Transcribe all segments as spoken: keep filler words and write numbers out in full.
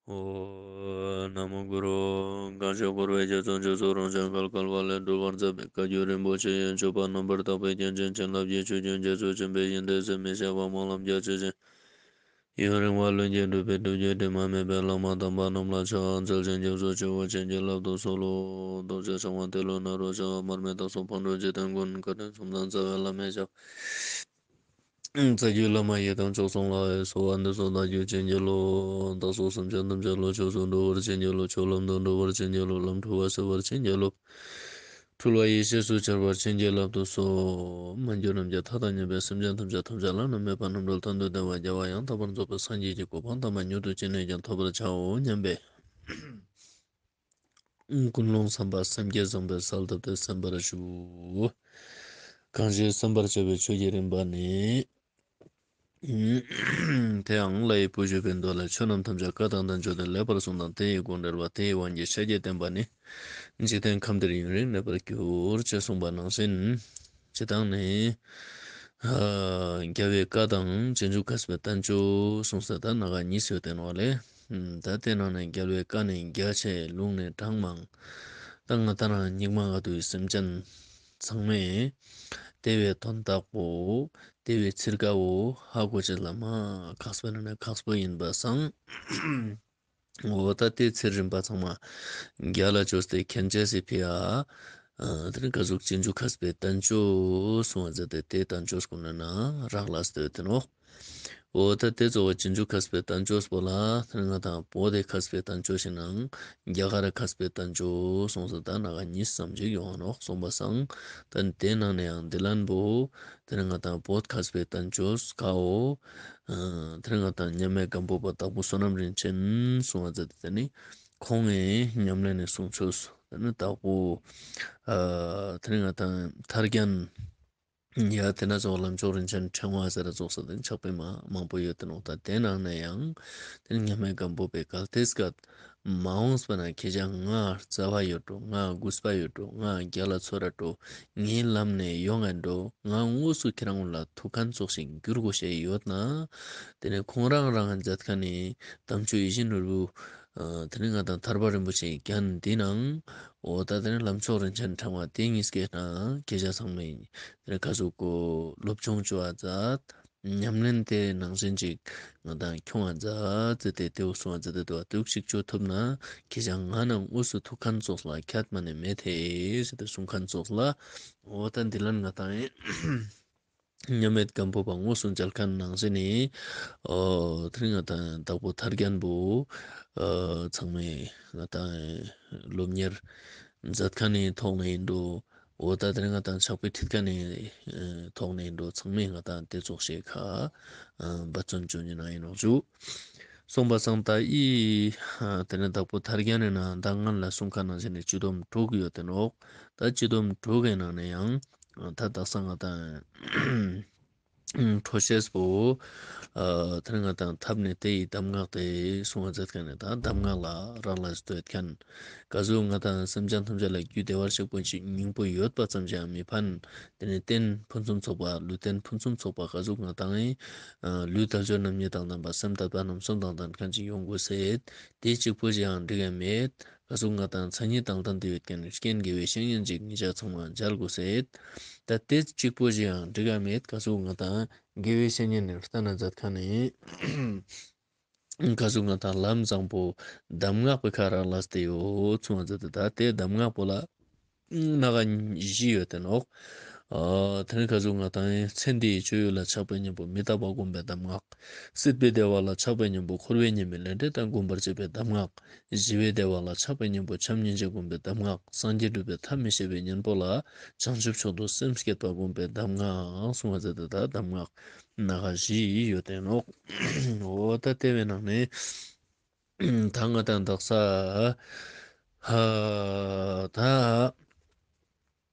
ཨོ། ན་མོ་གུ་རུ། གང་ཞིག་འཁོར་བའི་རྒྱ་མཚོ་འཇིགས་སུ་རུང་ཞིང་བརྒལ་དཀའ་བ་ལས་སྒྲོལ་བར་མཛད་པའི་བཀའ་བརྒྱུད་རིན་པོ་ཆེ་ཡི་སྤྱོད་པ་རྣམ་པར་དག་པའི་རྒྱན་ཅན་བྱིན་རླབས་ཀྱི་ཆུ་རྒྱུན་རྒྱ་མཚོ་ཆེན་པོའི་ཡོན་ཏན་ཟད་མི་ཤེས་པ་སྨོན་ལམ་རྒྱ་ཆེ་ཞིང་ཡུན་རིང་བ་ལྷུན་གྱིས་གྲུབ་པའི་སྒྲུབ་བརྒྱུད་དྲི་མ་མེད་པའི་བླ་མ་དམ་པ་རྣམས་ལ་ཕྱག་འཚལ་ཞིང་སྐྱབས་སུ་མཆིའོ། བྱིན་གྱིས་བརླབ་ཏུ་གསོལ་ལོ། རྡོ་རྗེ་འཆང་བ་ཏེ་ལོ་ནཱ་རོ་ཞབས། མར་མི་དྭགས་པོ་ཕག་གྲུ་འཇིག་རྟེན་མགོན། བཀའ་དྲིན་གསུམ་ལྡན་རྩ་བའི་བླ་མའི་ཞབས། རྩ་བརྒྱུད་བླ་མ་ཡི་དམ་མཆོག་གསུམ་ལ་གསོལ་བ་འདེབས་སོ། བདག་རྒྱུད་བྱིན་གྱིས་རློབས། བདག་སོགས་སེམས་ཅན་ཐམས་ཅད་བློ་ཆོས་སུ་འགྲོ་བར་བྱིན་གྱིས་རློབས། ཆོས་ལམ་དུ་འགྲོ་བར་བྱིན་གྱིས་རློབས། ལམ་འཁྲུལ་བ་སེལ་བར་བྱིན་གྱིས་རློབས། འཁྲུལ་བ་ཡེ་ཤེས་སུ་འཆར་བར་བྱིན་གྱིས་བརླབ་ཏུ་གསོལ། མ་གྱུར་ནམ་མཁའི་མཐའ་དང་མཉམ་པའི་སེམས་ཅན་ཐམས་ཅད་ཐམས་ཅད་བླ་ན་མེད་པ་རྣམ་གྲོལ་མཐར་ཐུག་བདེ་བ་རྒྱལ་བ་ཡང་དག་པར་རྫོགས་པའི་སངས་རྒྱས་ཀྱི་གོ་འཕང་དམ་པ་མྱུར་དུ་ཅི་ནས་ཀྱང་ཐོབ་པར་བྱའོ་སྙམ་པའི་ཀུན་སློང་བསམ་པ་སེམས་བསྐྱེད་བཟང་པོས་གསལ་བཏབ་སྟེ་གསན་པར་ཞུ། གང་ཞིག་གསན་པར་བྱ་བའི་ཆོས་ཀྱི་རིམ་པ་ནི། དེ་ཡང་ལྷའི་བུ་བཞུགས་པའི་མདོ་ལས། ཆོས་རྣམས་ཐམས་ཅད་བཀའ་དང་བསྟན་བཅོས་ཏེ། ལེགས་པར་གསུངས་དང་དེ་ཡི་དགོངས་འགྲེལ་བ། དེ་ཡི་དབང་གིས་ཤཱཀྱའི་བསྟན་པ་ནི། འཇིག་རྟེན་ཁམས་འདིར་ཡུན་རིང་གནས་པར་འགྱུར། ཅེས་གསུངས་པ་ནང་བཞིན། སྤྱིར་བཏང་ནི། རྒྱལ་བའི་བཀའ་དང་རྗེས་འཇུག་མཁས་པའི་བསྟན་བཅོས་གསུངས་ས་ད་ནང་ག་གཉིས་ཡོད་དེ་ནོག་ལེ། ད་དེ་ནང་ནས་རྒྱལ་བའི་བཀའ་ནི་རྒྱ་ཆེ། ལུང་ནི་གྲངས་མང་། ད་ང་ཏང་རང་སྙིགས་མ་ལྔ་བདོའི་སེམས་ཅན་ཚང་མས་དེ་བོའི་དོན་དག་པོ། དེ་བོའི་ཚིར་ཀ་བོ་ཧ་གོ་ཅེས་ལ་མ་ཁག་པོ་ནི་ནི་ཁག་པོ་ཡིན་པ་སང་། འོ་ད་དེ་ཚེ་རིམ་པ་ཚང་མ་རྒྱ་ལ་བཅོས་ཏེ་མཁྱེན་ཅེས་སི་ཕི་ཡ། དེ་ནི་ག་ཟུག་རྗེས་འཇུག་མཁས་པའི་བསྟན་བཅོས་གསུང་བ་མཛད་དེ་དེ་བསྟན་བཅོས་ཀུན་ནས་ན་རག་ལས་ཏེ་ཡོད་དེ་ནོག་འོ་ད་དེ་གཙོ་བོ་རྗེས་འཇུག་མཁས་པའི་བསྟན་བཅོས་པོ་ལ་དེ་ནི་ང་ཏང་བོད་དེ་མཁས་པའི་བསྟན་བཅོས་ཤིག་ནང་རྒྱ་གར་མཁས་པའི་བསྟན་བཅོས་གསུང་ས་ད་ནང་ག་གཉིས་ཙམ་ཅིག་ཡོང་ང་ནོག་གསུངས་པ་སང་། ད་དེ་ནང་ནས་ཡང་འདི་ལན་པོ་དེ་ནི་ང་ཏང་བོད་མཁས་པའི་བསྟན་བཅོས་ཀའོ། ཨ་དེ་ནི་ང་ཏང་མཉམ་མེད་སྒམ་པོ་པ་དྭགས་པོ་བསོད་ནམས་རིན་ཆེན་གསུང་བ་མཛད་དེ་དེ་ནི་ཁོང་ངི་ཉམས་ལེན་ནི་གསུང་ཆོས་དེ་ནི་དྭགས་པོ་ཨ་དེ་ནི་ང་ཏང་ཐར་རྒྱན། ཡ་དེ་ན་ཚོགས་ལམ་མཆོག་རིན་ཆེན་ཕྲེང་བ་ཟེར་ར་ཚོགས་ས་དེ་ཕྱག་དཔེ་མ་མང་པོ་ཡོད་དེ་ནོག་ད་དེ་ནང་ནས་ཡང་དེ་ནི་མཉམ་མེད་སྒམ་པོ་པའི་གལ་ཏེ་སྐད་མ་འོངས་པ་ན་ཁྱེད་ཅག་ང་རྩ་བ་ཡོད་འགྲོ། ང་གུས་པ་ཡོད་འགྲོ། ང་རྒྱ་ལ་ཚོར་ར་འགྲོ། ངའི་ལམ་ནས་ཡོང་ང་འགྲོ། ང་དངོས་སུ་ཁྱེད་རང་ལ་ཐུག་མཁན་ཚོགས་ཤིག་འགྱུར་དགོས་ཤེས་ཡོད་ན། དེ་ནི་ཁོང་རང་རང་མཛད་མཁན་ནི་དམ་ཆོས་ཡིད་བཞིན་ནོར་བུ། ཨ་དེ་ནི་ང་ཏང་ཐར་པ་རིན་པོ་ཆེའི་རྒྱན་འདི་ནང་འོ་ད་དེ་ནི་ལམ་མཆོག་རིན་ཆེན་ཕྲེང་བ་དེ་གཉིས་ཀའི་ནང་ཁྱེད་ཅག་ཚང་མས་དེ་ནི་ག་ཟུག་གོ་སློབ་སྦྱོང་བཅོ་བ་མཛད། ཉམས་ལེན་དེ་ནང་བཞིན་ཅིག་ང་ཏང་ཁྱོང་བ་མཛད་ཟེར་ཏེ་དེའུ་གསུང་བ་མཛད་དེ་དུ་བ་དུག་ཅིག་བཅོ་ཐུབ་ན་ཁྱེད་ཅག་ང་ནང་དངོས་སུ་ཐུག་མཁན་ཚོགས་ལ་ཁྱད་མ་ནེ་མེད་དེ་ཟེར་ཏེ་གསུང་མཁན་ཚོགས་ལ་འོ་ད་འདི་ལན་ང་ཏང་ཡིན། མཉམ་མེད་སྒམ་པོ་པ་དངོས་སུ་མཇལ་མཁན་ནང་བཞིན་ནི། ཨོ་དེ་རིང་ང་ཏང་དྭགས་པོ་ཐར་རྒྱན་པོ། ཨ་ཚང་མས་ང་ཏང་སློབ་གཉེར་མཛད་མཁན་ནི་ཐོག་ནས་ཡིན་འགྲོ། འོ་ད་དེ་རིང་ང་ཏང་ཕྱག་དཔེ་ཁྲིད་མཁན་ནི་ཐོག་ནས་ཡིན་འགྲོ། ཚང་མས་ང་ཏང་དེ་ཚོགས་ཤིག་ཁ་འབད་བརྩོན་བཅོ་ཉེ་ན་ཡིན་ནོག་ཞུ། སོང་པ་སང་ད་ཨི་དེ་ནས་དྭགས་པོ་ཐར་རྒྱན་ནི་ནང་ད་སྔན་ལ་གསུང་མཁན་ནང་བཞིན་ནི་སྤྱི་སྡོམ་དྲུག་ཡོད་དེ་ནོག་ད་སྤྱི་སྡོམ་དྲུག་གི་ནང་ནས་ཡང་ད་དག་ས་ང་ཏང་འཕྲོ་ཤེས་པོ། ཨ་དེ་ནི་ང་ཏང་ཐབས་ནི་དེ་ཡི་གདམས་ངག་སྟེ་གསུང་བ་མཛད་མཁན་ནི་ད་གདམས་ངག་ལ་རག་ལས་སྡོད་མཁན། ག་ཟུག་ང་ཏང་སེམས་ཅན་ཐམས་ཅད་ལ་རྒྱུ་བདེ་བར་གཤེགས་པའི་སྙིང་པོ་ཡོད་པ་ཙམ་ཞིག་མི་ཕན། དེ་ནི་རྟེན་ཕུན་སུམ་ཚོགས་པ་ལུས་རྟེན་ཕུན་སུམ་ཚོགས་པ་ག་ཟུག་ང་ཏང་ཨ་ལུས་དལ་འབྱོར་རྣམ་གཉིས་དང་ལྡན་པ་སེམས་དད་པ་རྣམ་གསུམ་དང་ལྡན་མཁན་ཅིག་ཡོང་དགོས་ཟེར། དེ་གཅིག་པོ་ཞིག་ཡང་འགྲིག་ག་མེད། ག་ཟུག་ང་ཏང་མཚན་ཉིད་དང་ལྡན་ཏེ་ཡོད་མཁན་ནི་རྐྱེན་དགེ་བའི་བཤེས་གཉེན་ཅིག་ཉེ་ཞ་ཚང་མ་མཇལ་དགོས་ཟེར། ད་དེ་གཅིག་པོ་ཞིག་ཡང་འགྲིག་ག་མེད། ག་ཟུག་ང་ཏང་དགེ་བའི་བཤེས་གཉེན་ནི་ལྟ་ན་མཛད་མཁན་ནི། ག་ཟུག་ང་ཏང་ལམ་བཟང་པོ་གདམས་ངག་པོའི་ཁ་རག་ལས་ཏེ་ཡོད་གསུང་བ་མཛད་དེ། ད་དེ་གདམས་ངག་པོ་ལ་སྣ་ཁ་བཞི་ཡོད་དེ་ནོག་ཨ་དེ་ནི་ག་ཟུག་ང་ཏང་ཚེ་འདིའི་སྤྱོད་ཡུལ་ལ་ཆགས་པའི་གཉེན་པོ་མི་རྟག་པ་བསྒོམ་པའི་གདམས་ངག་སྲིད་པའི་བདེ་བ་ལ་ཆགས་པའི་གཉེན་པོ་འཁོར་བའི་ཉེས་དམིགས་ལས་འབྲས་རྟག་བསྒོམ་པར་བྱེད་པའི་གདམས་ངག་ཞི་བའི་བདེ་བ་ལ་ཆགས་པའི་གཉེན་པོ་བྱམས་སྙིང་རྗེ་བསྒོམ་པའི་གདམས་ངག་སངས་རྒྱས་སྒྲུབ་པའི་ཐབས་མི་ཤེས་པའི་གཉེན་པོ་ལ་བྱང་ཆུབ་མཆོག་ཏུ་སེམས་བསྐྱེད་པ་བསྒོམ་པའི་གདམས་ངག་གསུང་བ་མཛད་དེ། ད་གདམས་ངག་སྣ་ཁ་བཞི་ཡོད་དེ་ནོག་འོ་ད་དེ་བའི་ནང་ནས་ད་ང་ཏང་དག་ས་ཧ་ད།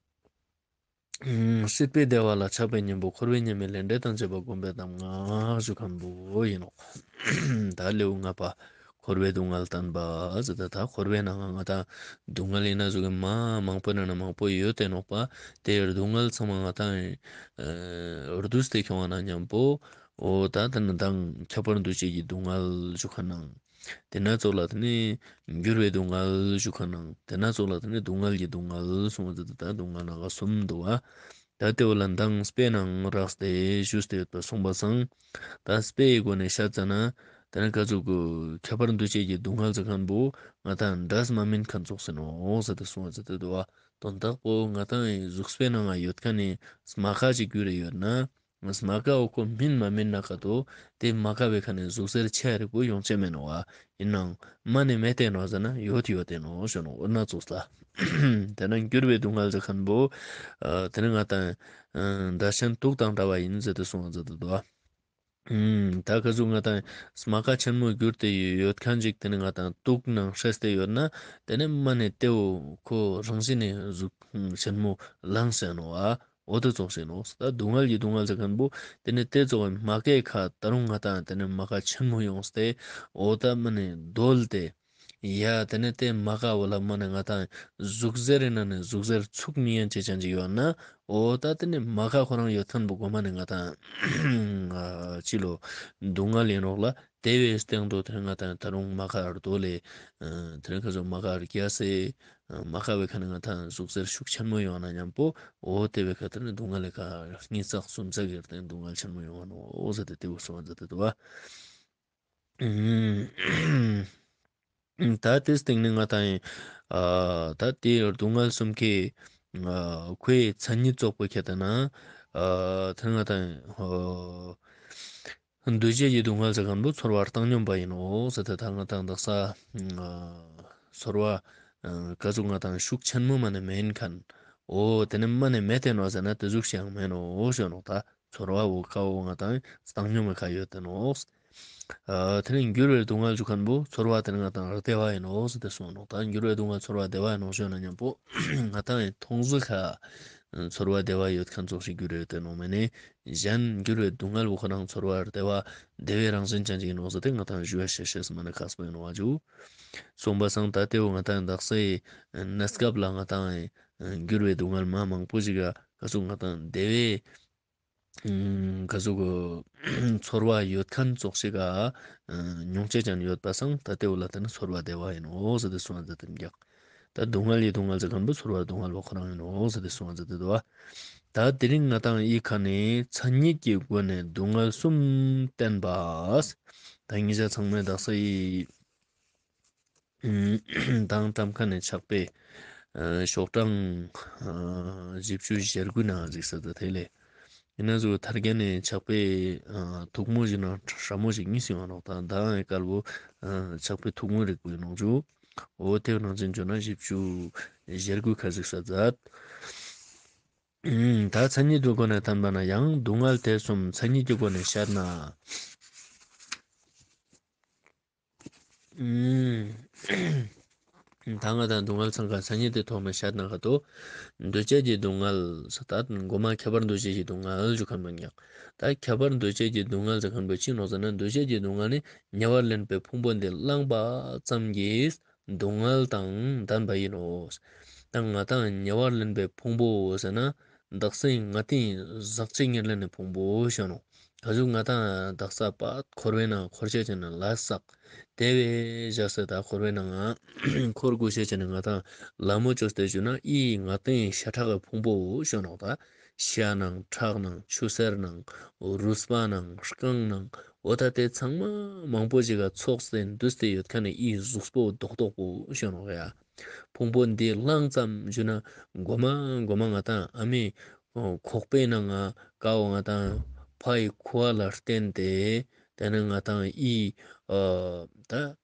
སྲིད་པའི་བདེ་བ་ལ་ཆགས་པའི་གཉེན་པོ་འཁོར་བའི་ཉེས་དམིགས་ལས་འབྲས་དང་བཅས་པ་བསྒོམ་པའི་གདམས་ངག་ཞུ་མཁན་པོ་ཡིན་ནོག་ད་ལེའུ་ལྔ་པ་འཁོར་བའི་སྡུག་བསྔལ་བསྟན་པ་ཟེར་ཏེ། ད་འཁོར་བའི་ནང་ང་ང་ཏང་སྡུག་བསྔལ་ཡིན་ན་ཟུག་གི་མ་མང་པོ་ན་ན་མང་པོ་ཡོད་དེ་ནོག་པ། དེ་སྡུག་བསྔལ་ཚང་མ་ང་ཏང་བསྡུས་ཏེ་ཁྱོང་བ་ན་མཉམ་པོ་འོ་ད་དེ་ནི་མདང་ཁྱབ་པ་འདུ་བྱེད་ཀྱི་སྡུག་བསྔལ་ཞུ་མཁན་ནང་། ཏེ་ན་ཙོགས་ལ་ཏེ་ནེ་འགྱུར་བའི་སྡུག་བསྔལ་ཞུ་ཁན་ནང་ཏེ་ན་ཙོགས་ལ་ཏེ་ནེ་སྡུག་བསྔལ་གྱི་སྡུག་བསྔལ་གསུངས་པ་ཟེར་ཏེ་ད་སྡུག་བསྔལ་ནང་གསུམ་འདུག་པ། ད་ཏེ་བོ་ལ་མདང་དཔེ་ནང་རགས་ཏེ་ཞུས་ཏེ་ཡོད་པ་སོང་པ་སང་། ད་དཔེའི་སྒོ་ནེ་བཤད་ཙ་ན་ཏེ་ནེ་ཀ་ཟུག་གི་ཁྱད་པར་འདུ་བྱེད་ཀྱི་སྡུག་བསྔལ་ཟེར་ཁན་བོ་ང་དང་འདྲ་མ་མིན་ཁན་ཙོགས་ཨིན་ནོག་ཟེར་ཏེ་གསུངས་པ་ཟེར་ཏེ་འདུག་པ། དོན་དག་པོ་ང་དང་ངི་གཟུགས་པོའི་ནང་ང་ཡོད་ཁན་ནི་རྨ་ཁ་ཅིག་གྱུར་ཏེ་ཡོད་ན། རྨ་ཁ་བོ་ཁོ་སྨིན་མ་སྨིན་ན་ཀ་ཏོ་ཏེ་རྨ་ཁ་བོའི་ཁ་ནེ་ཟུག་གཟེར་ཆེ་རིག་པོ་ཡོང་ཅེས་མེན་ནོག་པ། ཨིན་ནའང་མ་ནེ་མེད་དེ་ནོག་ཟེར་ན་ཡོད་ཡོད་དེ་ནོག་ཞུ་ནོག་འོ་ན་ཙོགས་ལ། ཏེ་ན་འགྱུར་བའི་སྡུག་བསྔལ་ཟེར་ཁན་བོ་ཨ་ཏེ་ནེ་ང་དང་ཨ་འདྲ་ཆེན་དུག་དང་འདྲ་བ་ཨིན་ཟེར་ཏེ་གསུངས་པ་ཟེར་ཏེ་འདུག་པ། ཨུམ། ད་ཀ་ཟུག་ང་དང་རྨ་ཁ་ཆེན་མོ་གྱུར་ཏེ་ཡོད་ཁན་ཅིག་ཏེ་ནེ་ང་དང་དུག་ནང་ཤེས་ཏེ་ཡོད་ན་ཏེ་ནེ་མ་ནེ་ཏེ་བོ་ཁོ་རང་བཞིན་ནེ་ཟུག་ཆེན་མོ་ལངས་ཟེར་ནོག་པ། འོ་ཏེ་ཙོགས་ཨིན་ནོག་ད་སྡུག་བསྔལ་གྱི་སྡུག་བསྔལ་ཟེར་ཁན་བོ་ཏེ་ནེ་ཏེ་ཙོགས་རྨ་ཁའི་ཁ་ད་རུང་ང་དང་ཏེ་ནེ་རྨ་ཁ་ཆེན་མོ་ཡོངས་ཏེ་འོ་ད་མ་ནེ་རྡོལ་ཏེ། ཡ་ཏེ་ནེ་ཏེ་རྨ་ཁ་བོ་ལ་མ་ནེ་ང་དང་ཟུག་གཟེར་ཨིན་ན་ནི་ཟུག་གཟེར་ཚུགས་མི་ཉན་ཅེས་ཅན་ཅིག་ཡོད་ན། འོ་ད་ཏེ་ནེ་རྨ་ཁ་ཁོ་རང་ཡོད་ཁན་བོ་གོ་མ་ནེ་ང་དང་ཨ་ཅི་ལོ་སྡུག་བསྔལ་ཨིན་ནོག་ལ། ཏེ་བོའི་སྟེང་དུ་ཏེ་ནེ་ང་དང་ད་རུང་རྨ་ཁ་རྡོལ་ལེ། ཨ་ཏེ་ནེ་ཀ་ཟུག་རྨ་ཁ་རྒྱས་སེ། ཨ་རྨ་ཁ་བོའི་ཁ་ནེ་ང་དང་ཟུག་གཟེར་ཤུགས་ཆེན་མོ་ཡོང་ན་ཉམ་པོ་འོ་ཏེ་བོའི་ཁ་ཏེ་ནེ་སྡུག་བསྔལ་ལེ་ཁ་གཉིས་བརྩེགས་གསུམ་བརྩེགས་ཡོད་ཏེ་སྡུག་བསྔལ་ཆེན་མོ་ཡོང་ང་ནོག་འོ་ཟེར་ཏེ་ཏེ་བོ་གསུངས་པ་ཟེར་ཏེ་འདུག་པ། ཨུམ། ད་ཏེའི་སྟེང་ནེ་ང་དང་ཨ་ད་ཏེ་སྡུག་བསྔལ་གསུམ་ཀའི་ཨ་ཁོའི་མཚན་ཉིད་ཙོགས་པོ་ཁྱེར་ཏེ་ན་ཨ་ཏེ་ང་དང་ཨ་འདུ་བྱེད་ཀྱི་སྡུག་བསྔལ་ཟེར་ཁན་བོ་ཚོར་བ་བཏང་སྙོམས་པ་ཨིན་ནོག་ཟེར་ཏེ་ད་ང་དང་དག་ས་ཨ་ཚོར་བ་ཨ་ཀ་ཟུག་ང་དང་ཤུགས་ཆེན་མོ་མ་ནེ་མེན་ཁན། འོ་ཏེ་ནེ་མ་ནེ་མེད་དེ་ནོག་ཟེར་ན་ཏེ་ཟུག་ཞིག་ཡང་མེན་ནོག་ཞུ་ནོག་ད། ཚོར་བ་བོ་ཀ་བོ་ང་དང་བཏང་སྙོམས་ཀ་ཡོད་དེ་ནོག་ཨ་ཏེ་ནེ་འགྱུར་བའི་སྡུག་བསྔལ་ཞུ་ཁན་བོ་ཚོར་བ་ཏེ་ནེ་ང་དང་བདེ་བ་ཨིན་ནོག་ཟེར་ཏེ་གསུངས་ནོག་ད་འགྱུར་བའི་སྡུག་བསྔལ་ཚོར་བ་བདེ་བ་ཨིན་ནོག་ཞུ་ན་ཉམ་པོ་ང་དང་མཐོང་ཟུག་ཁ་ཚོར་བ་བདེ་བ་ཡོད་ཁན་ཙོགས་ཤིག་འགྱུར་ཡོད་དེ་ནོག་མ་ནེ་གཞན་འགྱུར་བའི་སྡུག་བསྔལ་བོ་ཁོ་རང་ཚོར་བ་བདེ་བ་བདེ་བའི་རང་བཞིན་ཅན་ཅིག་ཨིན་ནོག་ཟེར་ཏེ་ང་དང་ཞུ་བ་ཤེས་ཤེས་མ་ནེ་ཁག་པོ་ཨིན་ནོག་ཨ་ཇུ། སོང་པ་སང་ད་ཏེ་བོ་ང་དང་དག་སའི་གནས་སྐབས་ལ་ང་དང་འགྱུར་བའི་སྡུག་བསྔལ་མ་མང་པོ་ཞིག་ག་ཀ་ཟུག་ང་དང་བདེ་བའི་ཀ་ཟུག་གི་ཚོར་བ་ཡོད་ཁན་ཙོགས་ཤིག་ག་མྱོང་ཅེས་ཅན་ཡོད་པ་སང་ད་ཏེ་བོ་ལ་ཏེ་ནེ་ཚོར་བ་བདེ་བ་ཨིན་ནོག་ཟེར་ཏེ་གསུངས་པ་ཟེར་ཏེ་འདུག་ད་སྡུག་བསྔལ་ལི་སྡུག་བསྔལ་ཟེར་ཁན་བོ་ཚོར་བ་སྡུག་བསྔལ་བོ་ཁོ་རང་ཨིན་ནོག་ཟེར་ཏེ་གསུངས་པ་ཟེར་ཏེ་འདུག་པ། ད་དེ་རིང་ང་དང་འི་ཁ་ནེ་མཚན་ཉིད་ཀྱི་སྒོ་ནས་སྡུག་བསྔལ་གསུམ་བསྟན་པ། ད་ཉེ་རང་ཚང་མས་དག་ས་འི་མདང་ཏམ་ཁ་ནེ་ཕྱག་དཔེ་ཨ་ཤོག་གྲངས་ཨ་བཞི་བཅུ་ཞེ་དགུ་ནང་གཟིགས་ས་ད་ཏེ་ལེ། ཨིན་ན་ཟུག་ཐར་རྒྱན་ནི་ཕྱག་དཔེ་ཨ་མཐུག་མོ་ཞིག་ནང་སྲ་མོ་ཞིག་གཉིས་ཡོང་ནོག་ད་མདང་ངི་སྐལ་བོ་ཨ་ཕྱག་དཔེ་མཐུག་མོ་རིག་པོ་ཨིན་ནོག་ཇུ། འོ་ཏེ་ནང་ཅན་ཇོ་ན་བཞི་བཅུ་ཞེ་དགུ་ཁ་གཟིགས་ས་མཛད། ཨུམ། ད་མཚན་ཉིད་དུ་སྒོ་ནས་བསྟན་པ་ན་ཡང་སྡུག་བསྔལ་དེ་གསུམ་མཚན་ཉིད་ཀྱི་སྒོ་ནས་བཤད་ན། ཨུམ། ད་ང་དང་སྡུག་བསྔལ་ཚང་ཀ་མཚན་ཉིད་དེ་ཐོག་ནས་བཤད་ན་ག་ཏོ། འདུ་བྱེད་ཀྱི་སྡུག་བསྔལ་ས་ད་མགོ་མ་ཁྱད་པར་འདུ་བྱེད་ཀྱི་སྡུག་བསྔལ་ཞུ་ཁན་མ་ཉག་ད་ཁྱད་པར་འདུ་བྱེད་ཀྱི་སྡུག་བསྔལ་ཟེར་ཁན་བོ་ཅི་ནོག་ཟེར་ན་འདུ་བྱེད་ཀྱི་སྡུག་བསྔལ་ནི་ཉེ་བར་ལེན་པའི་ཕུང་པོ་འདི་བླངས་པ་ཙམ་གྱིས་སྡུག་བསྔལ་དང་ལྡན་པ་ཡིན་ནོ། ད་ང་དང་ཉེ་བར་ལེན་པའི་ཕུང་པོ་ཟེར་ན་དག་སའི་ང་དང་ཟག་བཅས་ཉེར་ལེན་ནི་ཕུང་པོ་ཞུ་ནོག་ག་ཟུག་ང་དང་དག་ས་པ་འཁོར་བའི་ནང་འཁོར་ཅེས་ཅན་ནི་ལས་བསགས། དེ་བས་བཞག་སྟེ་ད་འཁོར་བའི་ནང་འཁོར་དགོས་ཤེས་ཅན་ནི་ང་དང་ལ་མོ་ཅོས་ཏེ་ཞུ་ན་འི་ང་དང་ཤ་ཁྲག་གི་ཕུང་པོ་ཞུ་ནོག་ད་ཤ་ནང་ཁྲག་ནང་ཆུ་སེར་ནང་རུས་པ་ནང་རྐང་ནང་འོ་ད་དེ་ཚང་མ་མང་པོ་ཞིག་ག་ཚོགས་ཏེ་འདུས་ཏེ་ཡོད་ཁན་ནི་འི་གཟུགས་པོ་རྡོག་རྡོག་པོ་ཞུ་ནོག་ཡ། ཕུང་པོ་འདི་བླངས་ཙམ་ཞུ་ན་མགོ་མ་མགོ་མ་ང་དང་ཨ་མའི་ཁོག་པའི་ནང་ང་ཀ་བོ་ང་དང་ཕའི་ཁུ་བ་ལ་བརྟེན་ཏེ་དེ་ནེ་ང་དང་འི་ཨ་ད་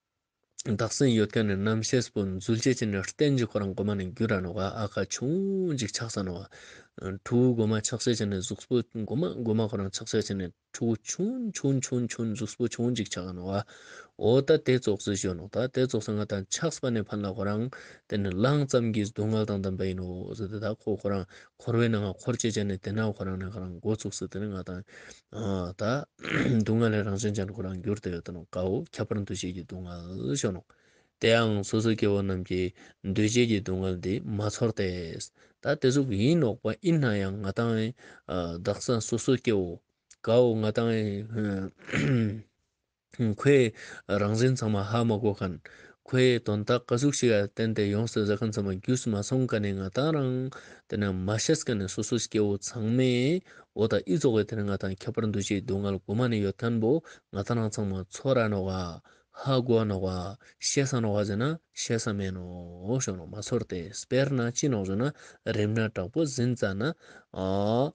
དག་སེ་ཡོད་ཁན་ནི་རྣམ་ཤེས་པོ་འཛུལ་ཅེས་ཅན་ནི་རྟེན་གྱི་ཁོ་རང་གོ་མ་ནེ་འགྱུར་ར་ནོག་ག་ཨ་ཁ་ཆུང་ཅིག་ཆགས་ས་ནོག་ག་ཕྲུ་གུ་གོ་མ་ཆགས་ཅེས་ཅན་ནི་གཟུགས་པོ་གོ་མ་གོ་མ་ཁོ་རང་ཆགས་ཅེས་ཅན་ནི་ཕྲུ་གུ་ཆུང་ཆུང་ཆུང་ཆུང་གཟུགས་པོ་ཆུང་ཅིག་ཆགས་ནོག་ག་འོ་ད་དེ་ཙོགས་སུ་ཞུ་ནོག་ད་དེ་ཙོགས་སུ་ང་དང་ཆགས་པ་ནེ་ཕན་ལ་ཁོ་རང་དེ་ནི་བླངས་ཙམ་གྱིས་སྡུག་བསྔལ་དང་ལྡན་པ་ཡིན་ནོ་ཟེར་ཏེ་ད་ཁོ་ཁོ་རང་འཁོར་བའི་ནང་ང་འཁོར་ཅེས་ཅན་ནི་དེ་ན་ཁོ་རང་ནེ་ཁོ་རང་འགོ་ཚུགས་སེ་དེ་ནི་ང་དང་ཨ་ད་སྡུག་བསྔལ་ལི་རང་བཞིན་ཅན་ཁོ་རང་འགྱུར་ཏེ་ཡོད་དེ་ནོག་ག་འོ་ཁྱད་པར་འདུ་བྱེད་ཀྱི་སྡུག་བསྔལ་ཞུ་ནོག་དེ་ཡང་སོ་སོ་སྐྱེ་བོ་རྣམས་ཀྱིས་འདུ་བྱེད་ཀྱི་སྡུག་བསྔལ་འདི་མ་ཚོར་ཏེ། ད་དེ་ཟུག་ཡིན་ནོག་པ་ཡིན་ན་ཡང་ང་དང་ཨ་དག་ས་སོ་སོ་སྐྱེ་བོ་ག་འོ་ང་དང་ཨ་ ཁོའི་རང་བཞིན་ཚང་མ་ཧ་མ་གོ་མཁན། ཁོའི་དོན་དག་ག་ཟུག་ཞིག་ག་བརྟེན་ཏེ་ཡོངས་ཏེ་ཟེར་མཁན་ཚང་མ་རྒྱུས་མ་སོང་མཁན་ནི་ང་ཏང་རང་དེ་ན་མ་ཤེས་མཁན་ནི་སོ་སོ་སྐྱེ་བོ་ཚང་མས་འོ་ད་ཨི་ཙོགས་སི་དེ་ན་ང་ཏང་ཁྱད་པར་འདུ་བྱེད་སྡུག་བསྔལ་གོ་མ་ནི་ཡོད་མཁན་པོ་ང་ཏང་རང་ཚང་མ་ཚོར་ར་ནོག་ག། ཧ་གོ་ནོག་ག། ཤེས་ས་ནོག་ག་ཟེར་ན་ཤེས་ས་མེད་ནོག་ཞུ་ནོག། མ་ཚོར་ཏེ། དཔེར་ན་ཅི་ནོག་ཞུ་ན་རིམས་ནད་དྲག་པོ་ཟིན་ཙ་ན་ཨ་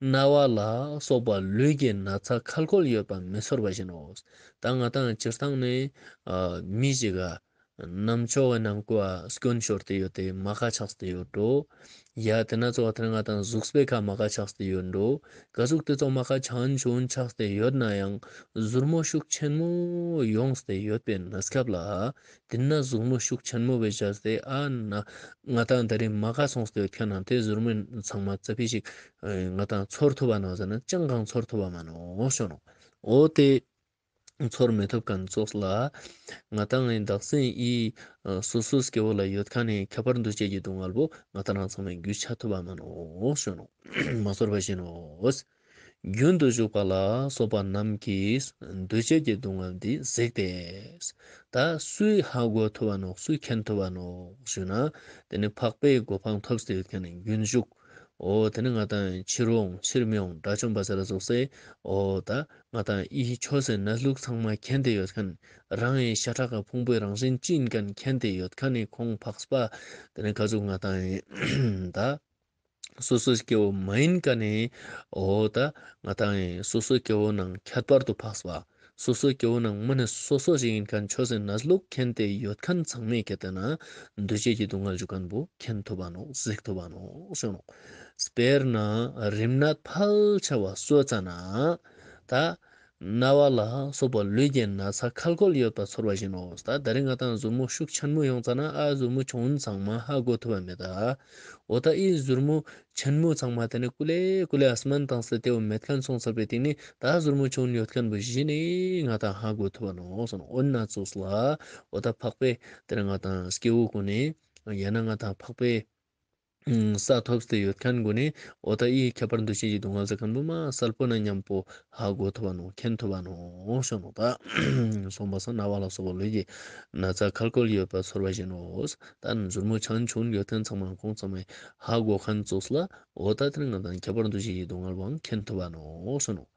རྣ་བ་ལ་སོགས་པ་ལུས་ཀྱི་ན་ཚ་ཁལ་ཁོལ་ཡོད་པ་མི་ཚོར་བ་བཞིན་ནོ། ད་ང་ཏང་སྤྱིར་བཏང་ནས་ཨ་མི་ཞིག་ག་ནམ་ཅོག་གི་ནང་ཀོ་ཨ་སྐྱོན་ཤོར་ཏེ་ཡོད་དེ་མ་ཁ་ཆགས་ཏེ་ཡོད་འགྲོ། ཡ་དེ་ན་ཙོགས་དེ་ང་ཏང་གཟུགས་པོའི་ཁ་མ་ཁ་ཆགས་ཏེ་ཡོད་འགྲོ། ག་ཟུག་དེ་ཙོགས་མ་ཁ་ཆགས་ཆུང་ཆགས་ཏེ་ཡོད་ན་ཡང་ཟུར་མོ་ཤུགས་ཆེན་མོ་ཡོངས་ཏེ་ཡོད་པའི་གནས་སྐབས་ལ། དེ་ན་ཟུར་མོ་ཤུགས་ཆེན་མོ་བེ་བྱས་ཏེ་ཨ་ན་ང་ཏང་ད་རེས་མ་ཁ་སོང་སྟེ་ཡོད་མཁན་ན་དེ་ཟུར་མོ་ཚང་མ་ཙ་པི་ཞིག་ང་ཏང་ཚོར་ཐུབ་བ་ནོག་ཟེར་ན་ཅང་གང་ཚོར་ཐུབ་བ་མ་ནོག་ཞུ་ནོག། འོ་དེ་ཚོར་མི་ཐུབ་མཁན་ཙོགས་ལ་ང་ཏང་ངི་བདག་འཛིན་ཨི་སོ་སོ་སྐྱེ་བོ་ལ་ཡོད་མཁན་ནི་ཁྱད་པར་འདུ་བྱེད་ཀྱི་སྡུག་བསྔལ་པོ་ང་ཏང་རང་ཚང་མས་རྒྱུས་ཆ་ཐུབ་བ་མ་ནོག་ཞུ་ནོག། མ་ཚོར་བ་བཞིན་ནོ། རྒྱུན་དུ་ཞུགས་པ་ལ་སོགས་པ་རྣམས་ཀྱིས་འདུ་བྱེད་ཀྱི་སྡུག་བསྔལ་འདི་གཟིགས་ཏེ། ད་སུས་ཧ་གོ་ཐུབ་བ་ནོག། སུས་མཁྱེན་ཐུབ་བ་ནོག་ཞུ་ན། དེ་ནི་འཕགས་པའི་གོ་འཕང་ཐོབ་སྟེ་ཡོད་མཁན་ནི་རྒྱུན་ཞུགས། འོ་དེ་ནི་ང་ཏང་ཕྱིར་འོང་ཕྱིར་མི་འོང་དགྲ་བཅོམ་པ་ཟེར་ར་ཙོགས་སེ། འོ་ད་ང་ཏང་ཨི་ཆོས་སི་གནས་ལུགས་ཚང་མ་མཁྱེན་ཏེ་ཡོད་མཁན། རང་ངི་ཤ་ཁྲག་གི་ཕུང་པོའི་རང་བཞིན་ཅི་ཡིན་མཁན་མཁྱེན་ཏེ་ཡོད་མཁན་ནི་ཁོང་འཕགས་པ། དེ་ནི་ག་ཟུག་ང་ཏང་ད། སོ་སོ་སྐྱེ་བོ་མ་ཡིན་མཁན་ནི་འོ་ད་ང་ཏང་ངི་སོ་སོ་སྐྱེ་བོ་ནང་ཁྱད་པར་དུ་འཕགས་པ། སོ་སོ་སྐྱེ་བོ་ནང་མ་ནི་སོ་སོ་ཞིག་ཡིན་མཁན་ཆོས་སི་གནས་ལུགས་མཁྱེན་ཏེ་ཡོད་མཁན་ཚང་མས་ཁྱེད་དེ་ན་འདུ་བྱེད་ཀྱི་སྡུག་བསྔལ་ཞུ་མཁན་པོ་མཁྱེན་ཐུབ་བ་ནོག། གཟིགས་ཐུབ་བ་ནོག་ཞུ་ནོག། དཔེར་ན་རིམས་ནད་ཕལ་ཆེ་བ་གསོ་ཙ་ན་ད། རྣ་བ་ལ་སོགས་པ་ལུས་ཀྱི་ན་ཚ་ཁལ་ཁོལ་ཡོད་པ་ཚོར་བ་བཞིན་ནོ། ད་ད་རེས་ང་ཏང་ཟུར་མོ་ཤུགས་ཆེན་མོ་ཡོང་ཙ་ན་ཨ་ཟུར་མོ་ཆུང་ངུན་ཚང་མ་ཧ་གོ་ཐུབ་བ་མེད་ད། འོ་ད་ཨི་ཟུར་མོ་ཆེན་མོ་ཚང་མ་དེ་ནི་ཀུ་ལེ་ཀུ་ལེ་ཨ་སྨན་བཏང་སྟེ་དེ་བོ་མེད་མཁན་སོང་ཚར་བའི་སྟེང་ནི་ད་ཟུར་མོ་ཆུང་ངུན་ཡོད་མཁན་པོ་གཞི་ནས་ང་ཏང་ཧ་གོ་ཐུབ་བ་ནོག་སོང་། འོ་ན་ཙོགས་ལ་འོ་ད་འཕགས་པའི་དེ་རིང་ང་ཏང་སྐྱེ་བོ་ཀུན་ནི་ཡང་ན་ང་ཏང་འཕགས་པའི་ས་ཐོབ་སྟེ་ཡོད་མཁན་ཀུན་ནི་འོ་ད་ཨི་ཁྱད་པར་འདུ་བྱེད་ཀྱི་སྡུག་བསྔལ་ཟེར་མཁན་པོ་མ་གསལ་པོ་ན་མཉམ་པོ་ཧ་གོ་ཐུབ་བ་ནོག། མཁྱེན་ཐུབ་བ་ནོག་ཞུ་ནོག། ད་སོང་པ་སང་རྣ་བ་ལ་སོགས་པ་ལུས་ཀྱི་ན་ཚ་ཁལ་ཁོལ་ཡོད་པ་ཚོར་བ་བཞིན་ནོ། ད་ཟུར་མོ་ཆུང་ངུན་ཡོད་མཁན་ཚང་མ་ཁོང་ཚང་མས་ཧ་གོ་མཁན་ཙོགས་ལ་འོ་ད་དེ་རིང་ང་ཏང་ཁྱད་པར་འདུ་བྱེད་ཀྱི་སྡུག་བསྔལ་བོའང་མཁྱེན་ཐུབ་བ་ནོག་ཞུ་ནོག།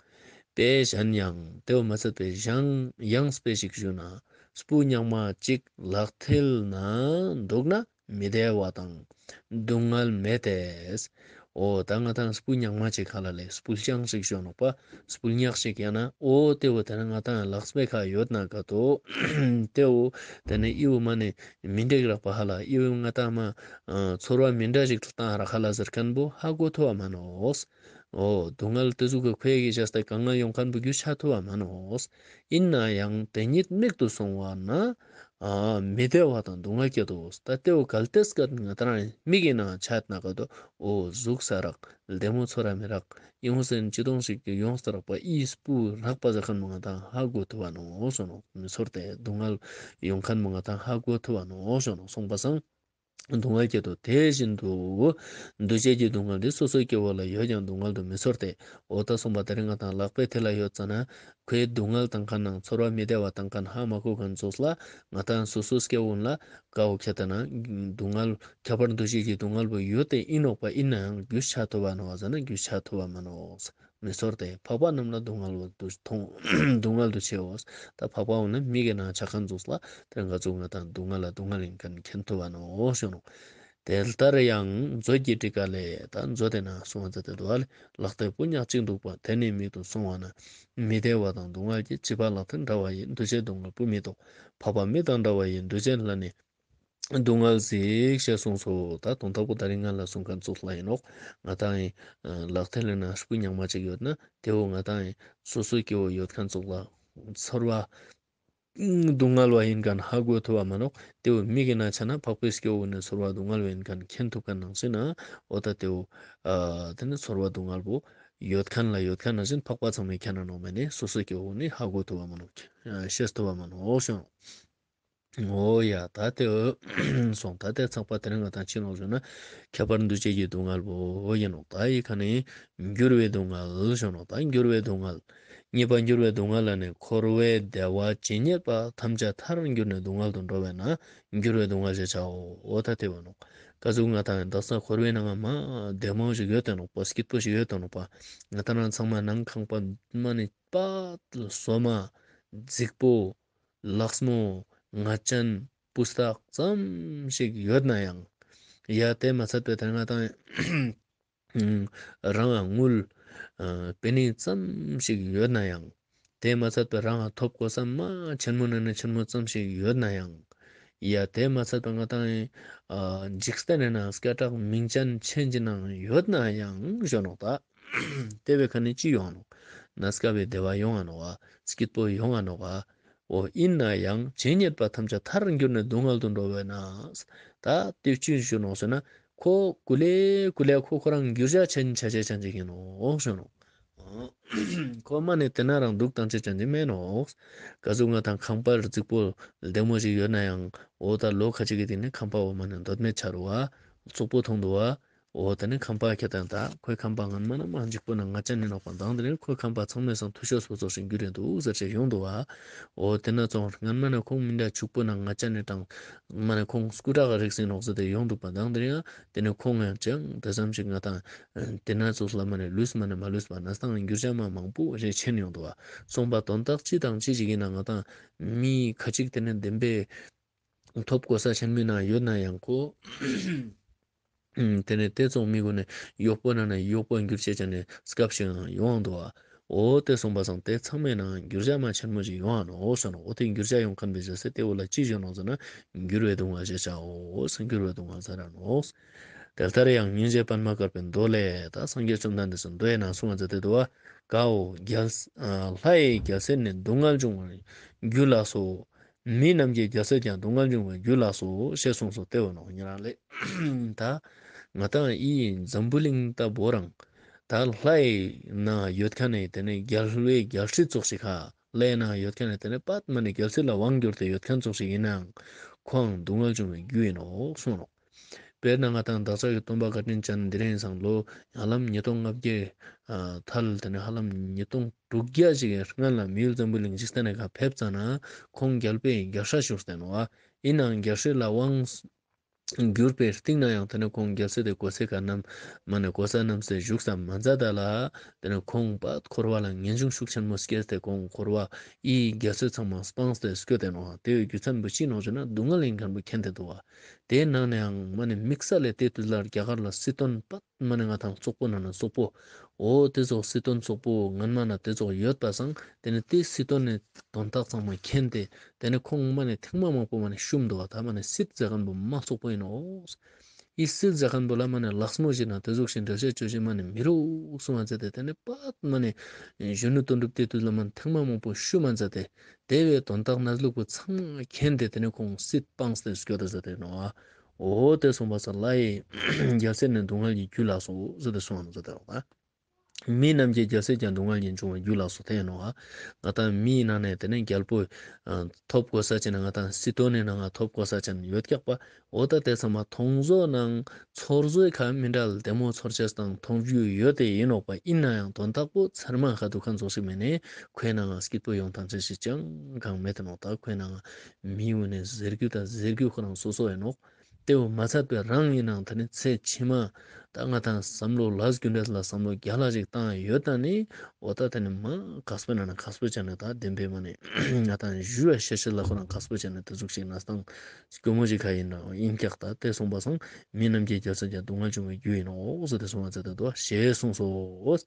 དཔེ་གཞན་ཡང་དེ་བོ་མ་ཚད་པའི་གཞན་ཡང་དཔེ་ཞིག་ཞུ་ན། སྤུ་རྙིང་མ་གཅིག་ལག་མཐིལ་ན་འདུག་ན་མི་བདེ་བ་དང་སྡུག་བསྔལ་མེད་དེ། འོ་ད་ང་ཏང་སྤུ་རྙིང་མ་གཅིག་ག་ལ་ལས་སྤུ་རྐྱང་ཞིག་ཞུ་ནོག་པ། སྤུ་རྙིང་ཞིག་ཡང་ན་འོ་དེ་བོ་དེ་ན་ང་ཏང་ལག་པའི་ཁ་ཡོད་ན་ག་ཏོ། དེ་བོ་དེ་ནི་ཨི་བོ་མ་ནི་མི་འགྲིག་རག་པ་ཧ་ལ། ཨི་བོ་ང་ཏང་མ་ཚོར་བ་མི་འདྲ་ཞིག་བཏང་རག་ཧ་ལ་ཟེར་མཁན་པོ་ཧ་གོ་ཐུབ་བ་མ་ནོག། འོ་སྡུག་བསྔལ་དེ་ཟུག་གི་ཁོའི་གི་བྱས་ཏེ་དཀའ་ངལ་ཡོང་མཁན་པོ་རྒྱུས་ཆ་ཐུབ་བ་མ་ནོག། ཡིན་ན་ཡང་དེ་ཉིད་མིག་ཏུ་སོང་བ་ན་ཨ་མི་བདེ་བ་དང་སྡུག་བསྔལ་སྐྱེད་དོ། ད་དེ་བོ་གལ་ཏེ་སྐད་ང་ཏང་མིག་གི་ནང་ཆ་ཡོད་ན་ག་ཏོ་འོ་གཟུགས་ས་རག་ལྡེ་མོ་ཚོར་ར་མི་རག། ཡོང་སེན་ཅི་དོང་ཞིག་གི་ཡོངས་ཏེ་རག་པ་ཨི་སྤུ་རག་པ་ཟེར་མཁན་པོ་ང་ཏང་ཧ་གོ་ཐུབ་བ་ནོག་ཞུ་ནོག། མི་ཚོར་ཏེ་སྡུག་བསྔལ་ཡོང་མཁན་པོ་ང་ཏང་ཧ་གོ་ཐུབ་བ་ནོག་ཞུ་ནོག། སོང་པ་སང་སྡུག་བསྔལ་སྐྱེད་དོ། དེ་བཞིན་དུ་འདུ་བྱེད་ཀྱི་སྡུག་བསྔལ་འདི་སོ་སོའི་སྐྱེ་བོ་ལ་ཡོད་ཀྱང་སྡུག་བསྔལ་དུ་མི་ཚོར་ཏེ། འོ་ད་སོང་པ་དེ་རིང་ང་ཏང་ལག་པའི་མཐིལ་ལ་ཡོད་ཙ་ན་ཁོའི་སྡུག་བསྔལ་བཏང་མཁན་ནང་ཚོར་བ་མི་བདེ་བ་བཏང་མཁན་ཧ་མ་གོ་མཁན་ཙོགས་ལ་ང་ཏང་སོ་སོ་སྐྱེ་བོ་ལ་ཀ་བོ་ཁྱེད་དེ་ན་སྡུག་བསྔལ་ཁྱད་པར་འདུ་བྱེད་ཀྱི་སྡུག་བསྔལ་པོ་ཡོད་དེ་ཡིན་ནོག་པ། ཡིན་ནའང་རྒྱུས་ཆ་ཐུབ་བ་ནོག་ཟེར་ན་རྒྱུས་ཆ་ཐུབ་བ་མ་ནོག། མི་ཚོར་ཏེ། འཕགས་པ་རྣམས་ལ་སྡུག་བསྔལ་བོ་དུ་མཐོང་། སྡུག་བསྔལ་དུ་ཆེའོ། ད་འཕགས་པ་འོ་ན་མིག་གི་ནང་ཆ་མཁན་ཙོགས་ལ་དེ་ང་ཚོ་ང་ཏང་སྡུག་བསྔལ་ལ་སྡུག་བསྔལ་ཡིན་མཁན་མཁྱེན་ཐུབ་བ་ནོག་ཞུ་ནོག། དེ་ལྟར་ཡང་མཛོད་ཀྱི་ཊཱི་ཀ་ལས། ད་མཛོད་དེ་ན་གསུངས་པ་མཛད་དེ་འདུག་ལེ། ལག་མཐིལ་སྤུ་རྙིང་གཅིག་འདུག་པ། དེ་ནི་མིག་ཏུ་སོང་བ་ན། མི་བདེ་བ་དང་སྡུག་བསྔལ་གྱི། བྱིས་པ་ལག་མཐིལ་འདྲ་བ་ཡི། འདུ་བྱེད་སྡུག་བསྔལ་སྤུ་མི་ལྡོག། འཕགས་པ་མི་དང་འདྲ་བ་ཡི། འདུ་བྱེད་ལ་ནི། སྡུག་བསྔལ་གཟིགས་ཞེས་གསུངས་སོ། ད་དོན་དག་པོ་ད་རིང་ང་ལ་གསུངས་མཁན་ཙོགས་ལ་ཡིན་ནོག། ང་ཏང་ཡིན་ལག་མཐིལ་ལ་ན་སྤུ་རྙིང་མ་གཅིག་ཡོད་ན་དེ་བོ་ང་ཏང་ཡིན་སོ་སོའི་སྐྱེ་བོ་ཡོད་མཁན་ཙོགས་ལ་ཚོར་བ་སྡུག་བསྔལ་བ་ཡིན་མཁན་ཧ་གོ་ཐུབ་བ་མ་ནོག། དེ་བོ་མིག་གི་ནང་ཆ་ན་འཕགས་པའི་སྐྱེ་བོ་ནི་ཚོར་བ་སྡུག་བསྔལ་བ་ཡིན་མཁན་མཁྱེན་ཐུབ་མཁན་ནང་བཞིན་ན་འོ་ད་དེ་བོ་ཨ་དེ་ནི་ཚོར་བ་སྡུག་བསྔལ་བོ་ཡོད་མཁན་ལ་ཡོད་མཁན་ནང་བཞིན་འཕགས་པ་ཚང་མས་མཁྱེན་ན་ནོག་མེ་ནི་སོ་སོའི་སྐྱེ་བོ་ནི་ཧ་གོ་ཐུབ་བ་མ་ནོག། ཤེས་ཐུབ་བ་མ་ནོག་ཞུ་ནོག། འོ་ཡ་ད་དེ་སོང་། ད་དེ་ཚགས་པ་དེ་རིང་ང་ཏང་ཅི་ནོག་ཞུ་ན་ཁྱད་པར་འདུ་བྱེད་ཀྱི་སྡུག་བསྔལ་བོ་ཡིན་ནོག། ད་ཡི་ཁ་ནས་འགྱུར་བའི་སྡུག་བསྔལ་ཞུ་ནོག། ད་འགྱུར་བའི་སྡུག་བསྔལ། གཉིས་པ་འགྱུར་བའི་སྡུག་བསྔལ་ལ་ནི་འཁོར་བའི་བདེ་བ་ཇི་སྙེད་པ་ཐམས་ཅད་མཐར་གྱུར་ནས་སྡུག་བསྔལ་དུ་འགྲོ་བས་ན་འགྱུར་བའི་སྡུག་བསྔལ་ཞེས་བྱའོ། འོ་ད་དེ་བོ་ནོག། ཀ་ཟུག་ང་དང་དག་ས་འཁོར་བའི་ནང་ང་མ་བདེ་མོ་ཞིག་ཡོད་དེ་ནོག་པ། སྐྱིད་པོ་ཞིག་ཡོད་དེ་ནོག་པ། ང་དང་རང་ཚང་མ་ནང་ཁང་པ་མ་ནི་པ་སོ་མ་རྫིག་པོ་ལགས་མོ་ང་ཅན་པུས་ཏག་ཙམ་ཞིག་ཡོད་ན་ཡང་། ཡ་དེ་མ་ཚད་པའི་དེ་ང་དང་རང་ང་དངུལ་པེ་ནི་ཙམ་ཞིག་ཡོད་ན་ཡང་། དེ་མ་ཚད་པའི་རང་ང་ཐོབ་གོ་ས་མ་ཆེན་མོ་ནང་ནས་ཆེན་མོ་ཙམ་ཞིག་ཡོད་ན་ཡང་། ཡ་དེ་མ་ཚད་པའི་ང་དང་འཇིག་རྟེན་ནི་ནང་སྐད་གྲགས་མིང་ཅན་ཆེན་གྱི་ནང་ཡོད་ན་ཡང་ཞུ་ནོག་ད། དེ་བོའི་ཁ་ནས་ཅི་ཡོང་ང་ནོག། གནས་སྐབས་པའི་བདེ་བ་ཡོང་ང་ནོག་པ། སྐྱིད་པོ་ཡོང་ང་ནོག་པ། འོ་ཡིན་ན་ཡང་ཇི་སྙེད་པ་ཐམས་ཅད་མཐར་གྱུར་ནས་སྡུག་བསྔལ་དུ་འགྲོ་བས་ན། ད་དེ་ཅི་ཞུ་ནོག་ཟེར་ན། ཁོ་ཀུ་ལེ་ཀུ་ལེ་ཁོ་ཁོ་རང་འགྱུར་བ་ཅན་ཆ་ཅེས་ཅན་ཅིག་ཡིན་ནོག་ཞུ་ནོག། ཁོ་མ་ནི་དེ་ན་རང་འདུག་བཏང་ཅེས་ཅན་ཅིག་མེན་ནོག། ག་ཟུག་ང་དང་ཁང་པ་རྫིག་པོ་ལྡེ་མོ་ཞིག་ཡོད་ན་ཡང་འོ་ད་ལོ་ཁ་ཅིག་གི་སྟེང་ནས་ཁང་པ་འོ་མ་ནི་འདོད་མེད་ཆ་རུ་བ་བཙོག་པོ་མཐོང་འདུག་པ། འོ་དེ་ནས་ཁང་པ་ཁྱེར་ཏེ་ད་ཁོའི་ཁང་པ་སྔན་མ་ན་མ་འཇིག་པོ་ནང་ང་ཅན་ནི་ནོག་པ། མདང་དེ་རིང་ཁོའི་ཁང་པ་ཚང་མའི་སང་འཐུས་ཤོར་སོ་སོ་ཞིག་འགྱུར་རེ་འདུག་ཟེར་ཅེས་ཡོང་འདུག་པ། འོ་དེ་ན་ཚོང་སྔན་མ་ན་ཁོང་མི་འདྲ་ཕྱུག་པོ་ནང་ང་ཅན་ནི་དང་མ་ནི་ཁོང་སྐུ་དྲག་རིགས་ཡིན་ནོག་ཟེར་ཏེ་ཡོང་འདུག་པ། མདང་དེ་རིང་ཡང་དེ་ནས་ཁོང་ཡང་ཅང་དེ་ཙམ་ཞིག་ང་དང་དེ་ན་ཚོགས་ལ་མ་ནི་ལུས་མ་ནི་མ་ལུས་པ་ན་སྟངས་འགྱུར་བ་མ་མང་པོ་རེ་ཆེན་ཡོང་འདུག་པ། སོང་པ་དོན་དག་ཅི་དང་ཅི་ཞིག་ཡིན་ན་ང་དང་མི་ཁ་ཅིག་དེ་ནས་བདེན་པའི་ཐོབ་གོ་ས་ཆེན་མོའི་ནང་ཡོད་ན་ཡང་ཁོ། ཨུམ། དེ་ནས་དེ་ཚོགས་མི་གུན་ནི་གཡོག་པོ་ནང་ནས་གཡོག་པོ་འགྱུར་ཅེས་ཅན་ནི་སྐབས་ཤིག་ཡང་ཡོང་འདུག་པ། འོ་དེ་སོང་པ་སང་དེ་ཚང་མའི་ནང་འགྱུར་བ་མ་ཆེན་མོ་ཞིག་ཡོང་ང་ནོག་ཟེར་ནོག། འོ་དེ་འགྱུར་བ་ཡོང་མཁན་པའི་རྗེས་སུ་དེ་བོ་ལ་ཅི་ཞུ་ནོག་ཟེར་ན། འགྱུར་བའི་སྡུག་བསྔལ་ཞེས་བྱའོ་ཟེར། འགྱུར་བའི་སྡུག་བསྔལ་ཟེར་ར་ནོག། དེ་ལྟར་ཡང་སྙིང་རྗེ་པདྨ་དཀར་པོའི་མདོ་ལས་ད་སངས་རྒྱས་བཅོམ་ལྡན་འདས་སི་མདོའི་ནང་གསུངས་པ་མཛད་དེ་འདུག་པ། ཀ་བོ་རྒྱལ་ལྷ་ཡི་རྒྱལ་སྲིད་ནི་སྡུག་བསྔལ་འབྱུང་བའི་རྒྱུ་ལགས་སོ། མིའི་རྣམས་ཀྱི་རྒྱལ་སྲིད་ཀྱང་སྡུག་བསྔལ་འབྱུང་བའི་རྒྱུ་ལགས་སོ་ཞེས་གསུངས་སོ། དེ་བོ་ནོག་ཉེ་རང་ལེ། ད་ང་དང་ཨི་འཛམ་བུ་གླིང་ད་བོ་རང་ད་ལྷའི་ནང་ཡོད་མཁན་ནི་དེ་ནས་རྒྱལ་བའི་རྒྱལ་སྲིད་ཙོགས་ཤིག་ཧ་ལྷའི་ནང་ཡོད་མཁན་ནི་དེ་ནས་པད་མ་ནི་རྒྱལ་སྲིད་ལ་དབང་བསྒྱུར་ཏེ་ཡོད་མཁན་ཙོགས་ཤིག་ཡིན་ནའང་ཁོའང་སྡུག་བསྔལ་འབྱུང་བའི་རྒྱུ་ཡིན་ནོག་གསུངས་ནོག། དཔེར་ན་ང་དང་བདག་ཅག་གི་སྟོན་པ་བཀའ་དྲིན་ཅན་འདི་རིང་སང་ལོ་ཧ་ལམ་ཉིས་སྟོང་ལྔ་བརྒྱའི་ཐལ། དེ་ནས་ཧ་ལམ་ཉིས་སྟོང་དྲུག་བརྒྱ་ཞིག་གི་སྔན་ལ་མི་ཡུལ་འཛམ་བུ་གླིང་འཇིག་རྟེན་ནི་ཁ་ཕེབས་ཙ་ན་ཁོང་རྒྱལ་པོའི་རྒྱལ་སྲས་བཞུགས་ཏེ་ནོག་པ། ཡིན་ནའང་རྒྱལ་སྲིད་ལ་དབང་བསྒྱུར་བའི་སྟེང་ན་ཡང་དེ་ནས་ཁོང་རྒྱལ་སྲིད་དེ་གོ་ས་ཁ་ནམ་མ་ནས་གོ་ས་ནམ་སེ་བཞུགས་ས་མ་མཛད་ད་ལ། དེ་ནས་ཁོང་པ་འཁོར་བ་ལ་ངེས་འབྱུང་ཤུགས་ཆེན་མོ་སྐྱེས་ཏེ་ཁོང་འཁོར་བ་ཨི་རྒྱལ་སྲིད་ཚང་མ་སྤངས་ཏེ་སྐྱོད་དེ་ནོག། དེ་བོའི་རྒྱུ་མཚན་པོ་ཅི་ནོག་ཟེར་ན་སྡུག་བསྔལ་ཡིན་མཁན་པོ་མཁྱེན་ཏེ་འདུག་པ། དེའི་ནང་ནས་ཡང་མ་ནས་དམིགས་བསལ་ལས་དེ་དུས་ལ་རྒྱ་གར་ལ་སྲིད་དོན་པ་མ་ནས་ང་དང་བཙོག་པོ་ནང་ན་བཙོག་པོ། འོ་དེ་ཙོགས་སྲིད་དོན་བཙོག་པོ་སྔན་མ་ན་དེ་ཙོགས་ཡོད་པ་སང་དེ་ནས་དེ་སྲིད་དོན་ནི་དོན་དག་ཚང་མ་མཁྱེན་ཏེ་དེ་ནས་ཁོང་མ་ནས་ཐེངས་མ་མང་པོ་མ་ནས་ཤུམ་འདུག་པ། ད་མ་ནས་སྲིད་ཟེར་མཁན་པོ་མ་བཙོག་པོ་ཡིན་ནོག། ཨི་སྲིད་ཟེར་མཁན་པོ་ལ་མ་ནས་ལགས་མོ་ཞིག་ན་དེ་ཟུག་ཞིག་འགྲེལ་བཤད་བཅོ་ཞིག་མ་ནས་མི་རུག་གསུང་བ་མཛད་དེ་དེ་ནས་པད་མ་ནས་གཞོན་ནུ་དོན་གྲུབ་དེ་དུས་ལ་མ་ནས་ཐེངས་མ་མང་པོ་ཤུམ་མ་མཛད་དེ། དེ་བོའི་དོན་དག་གནས་ལུགས་པོ་ཚང་མ་མཁྱེན་ཏེ་དེ་ནས་ཁོང་སྲིད་སྤངས་ཏེ་སྐྱོད་དེ་ཟེར་ཏེ་ནོག། འོ་དེ་གསུངས་པ་སང་ལྷའི་རྒྱལ་སྲིད་ནི་སྡུག་བསྔལ་གྱི་རྒྱུ་ལགས་སོ་ཟེར་ཏེ་གསུངས་པ་ཟེར་ཏེ་ནོག། མི་རྣམས་ཀྱི་རྒྱལ་སྲིད་ཀྱང་སྡུག་བསྔལ་གྱི་འབྱུང་བའི་རྒྱུ་ལགས་སོ་དེ་ནོག། ང་དང་མིའི་ནང་ནས་དེ་ནས་རྒྱལ་པོ་ཐོབ་གོ་ས་ཅན་ང་དང་སྲིད་དོན་ནི་ནང་ང་ཐོབ་གོ་ས་ཅན་ཡོད་ཀྱག་པ། འོ་ད་དེ་ཚང་མ་མཐོང་བཟོ་ནང་ཚོར་བཟོའི་ཁ་མི་འདྲ་ལྡེ་མོ་ཚོར་ཅེས་དང་མཐོང་རྒྱུ་ཡོད་དེ་ཡིན་ནོག་པ། ཡིན་ནའང་དོན་དག་པོ་ཚར་མ་ཁ་དུག་ཁན་ཙོགས་ཤིག་མེད་ནས་ཁོའི་ནང་སྐྱིད་པོ་ཡོང་ཐང་ཅེས་ཤིག་ཅང་གང་མེད་དེ་ནོག། ད་ཁོའི་ནང་མི་འུ་ནས་ཟེར་རྒྱུ་ད་ཟེར་རྒྱུ་ཁོ་རང་སོ་སོ་ཡིན་ནོག། དེ་བོ་མ་ཚད་པའི་རང་ཡིན་ནའང་ད་ནི་ཚེ་ཕྱི་མ་ད་ང་དང་བསམ་བློ་ལས་རྒྱུ་འབྲས་ལ་བསམ་བློ་རྒྱ་ལ་ཞིག་བཏང་ཡོད་ད་ནི། འོ་ད་དེ་ནི་མ་ཁག་པོའི་ནང་ན་ཁག་པོ་ཅན་ནི་ད་བདེན་པའི་མ་ནི་ང་དང་ཞུ་བ་ཤེས་ཤེས་ལ་ཁོ་རང་ཁག་པོ་ཅན་ནི་དེ་ཟུག་ཞིག་ན་སྟངས་སྐྱོ་མོ་ཞིག་ཁ་ཡིན་ན་ཡིན་ཀྱག། ད་དེ་གསུངས་པ་སང་མི་རྣམས་ཀྱི་རྒྱལ་སྲིད་ཀྱང་སྡུག་བསྔལ་འབྱུང་བའི་རྒྱུ་ཡིན་ནོ་ཟེར་ཏེ་གསུངས་པ་མཛད་དེ་འདུག་ཞེས་གསུངས་སོ།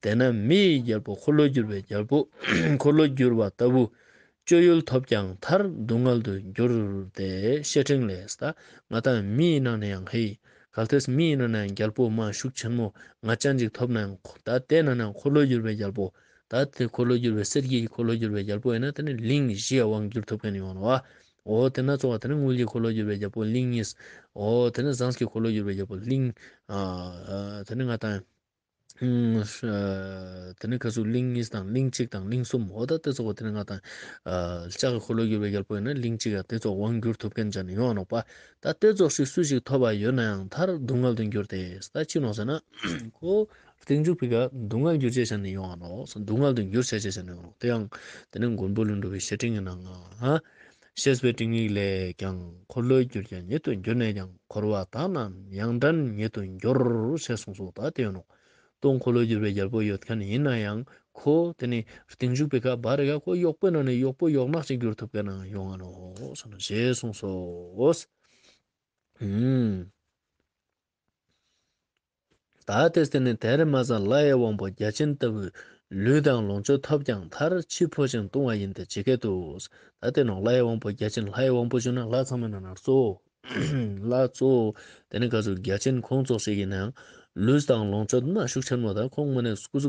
དེས་ན་མི་ཡི་རྒྱལ་པོ་འཁོར་ལོས་སྒྱུར་བའི་རྒྱལ་པོ་འཁོར་ལོས་སྒྱུར་བ་ལྟ་བུ་སྤྱོད་ཡུལ་ཐོབ་ཀྱང་མཐར་སྡུག་བསྔལ་དུ་འགྱུར་ཏེ། བཤེས་སྤྲིང་ལས་ད་ང་དང་མི་ཡི་ནང་ནས་ཡང་ཧེ་གལ་ཏེ་མི་ཡི་ནང་ནས་ཡང་རྒྱལ་པོ་མ་ཤུགས་ཆེན་མོ་ང་ཅན་ཅིག་ཐོབ་ན་ཡང་ད་དེ་ནང་ནས་ཡང་འཁོར་ལོས་སྒྱུར་བའི་རྒྱལ་པོ། ད་དེ་འཁོར་ལོས་སྒྱུར་བའི་གསེར་གྱི་འཁོར་ལོས་སྒྱུར་བའི་རྒྱལ་པོ་ཡིན་ན་དེ་ནི་གླིང་བཞི་ཡ་དབང་བསྒྱུར་ཐུབ་མཁན་ཡོང་བ། འོ་དེ་ན་ཙོགས་དེ་ནི་དངུལ་གྱི་འཁོར་ལོས་སྒྱུར་བའི་རྒྱལ་པོ་གླིང་གཉིས། འོ་དེ་ནི་ཟངས་ཀྱི་འཁོར་ལོས་སྒྱུར་བའི་རྒྱལ་པོ་གླིང་ཨ་དེ་ནི་ང་དང་ཨ་དེ་ནི་ཁ་སུ་གླིང་གཉིས་དང་གླིང་གཅིག་དང་གླིང་གསུམ། འོ་ད་དེ་ཙོགས་དེ་ནི་ང་དང་ཨ་ལྕགས་ཀྱི་འཁོར་ལོས་སྒྱུར་བའི་རྒྱལ་པོ་ཡིན་ན་གླིང་གཅིག་ཡ་དེ་ཙོགས་དབང་བསྒྱུར་ཐུབ་མཁན་ཅན་ཡོང་ནོག་པ། ད་དེ་ཙོགས་ཤིག་སུ་ཞིག་ཐོབ་པ་ཡོད་ན་ཡང་མཐར་སྡུག་བསྔལ་དུ་འགྱུར་ཏེ། ད་ཅི་ནོག་ཟེར་ན་ཁོ་ རྟིང་འཇུག་པའི་ཀ་སྡུག་བསྔལ་གྱུར་ཅེས་ནི་ཡོང་ང་ནོག། སྡུག་བསྔལ་དུ་འགྱུར་ཅེས་ནི་ཡོང་ནོག། དེ་ཡང་དེ་ནི་མགོན་པོ་ཀླུ་སྒྲུབ་པའི་བཤེས་སྤྲིང་གི་ནང་ང་། ཤེས་པའི་སྤྲིང་ཡིག་ལས་ཀྱང་། འཁོར་ལོས་སྒྱུར་ཀྱང་ཉིད་དུ་འགྱུར་ནས་ཀྱང་། འཁོར་བ་དག་རྣམས་ཡང་དག་ཉིད་དུ་འགྱུར། ཞེས་གསུངས་སོ། ད་དེ་ཡོང་ནོག། ཏོ་འཁོར་ལོས་སྒྱུར་བའི་རྒྱལ་པོ་ཡོད་མཁན་ཡིན་ན་ཡང་ཁོ་དེ་ནི་རྟིང་འཇུག་པའི་ཀ་བ་རེ་ག་ཁོ་གཡོག་པོའི་ནང་ནས་གཡོག་པོ་གཡོག་ནག་ཅིག་འགྱུར་ཐུབ་མཁན་ནང་ཡོང་ང་ནོག་ཟེར་ནོག། ཞེས་གསུངས་སོ། ཨུམ། ད་དེ་སྟེ་ནི་དེར་མ་ཟད་ལྷའི་དབང་པོ་བརྒྱ་བྱིན་ལྟ་བུའི་ལུས་དང་ལོངས་སྤྱོད་ཐོབ་ཀྱང་མཐར་འཆི་འཕོ་ཞིང་ལྟུང་བ་ཡིན་ཏེ་ཇི་སྐད་དུ། ད་དེ་ནོག། ལྷའི་དབང་པོ་བརྒྱ་བྱིན། ལྷའི་དབང་པོ་ཞུ་ན་ལྷ་ཚང་མའི་ནང་ན་གཙོ་བོ། ལྷ་གཙོ་བོ་དེ་ནི་ག་ཟུག་བརྒྱ་བྱིན་ཁོང་ཙོགས་ཤིག་ཡིན་ནའང་ལུས་དང་ལོངས་སྤྱོད་མ་ཤུགས་ཆེན་མོ་དང་ཁོང་མ་ནས་སྐུ་གཟུགས་